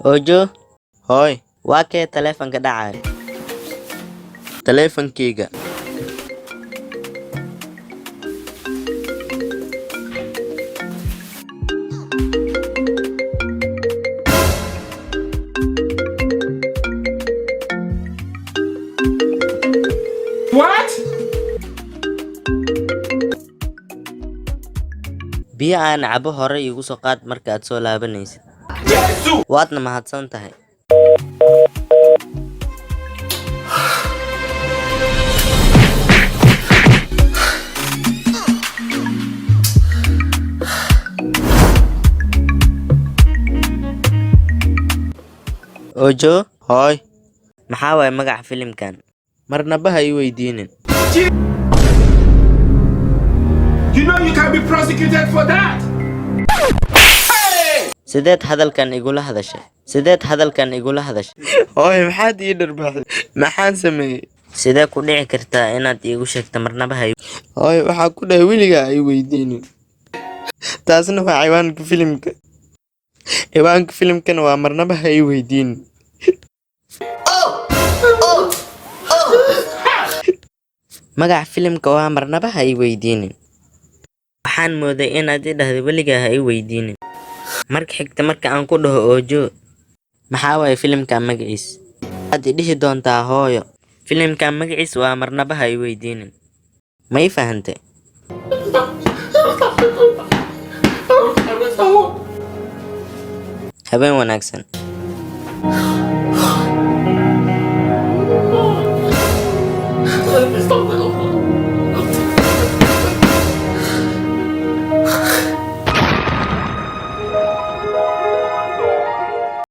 Ojo, Hooy, waa kee taleefanka dhacaya? Taleefankeyga. What? Biyo aan cabo hore iigu soo qaad marka aad soo laabanaysid. Jesus! Waadna mahadsan tahay. Ojo, Hooy, maxaa waaye magaca filimkan? Marnaba ha ii weydiinin. You know you can be prosecuted for that. Sideed hadalkan igula hadashay? Sideed hadalkan igula hadashay? Hooy, maxaad ii dharbaaxday? Maxaan sameeyey? Sidee ku dhici kartaa inaad iigu sheegto marnaba ha Hooy, waxaa ku dhahay weligaa ha ii weydiinin. Taasna waa ciwaanka filimka. Ciwaanka filimkana waa marnaba ha ii weydiinin. Magaca filimka waa marnaba ha ii weydiinin. Waxaan mooday inaad i dhahdo weligaa ha ii weydiinin. Marka xigta marka aan ku dhaho Ojo, maxaa waaye filimkan magaciis? Waxaad i dhihi doontaa hooyo. Filimkan magaciis waa marnaba ha ii weydiinin. Ma ii fahantay? Habeen wanaagsan.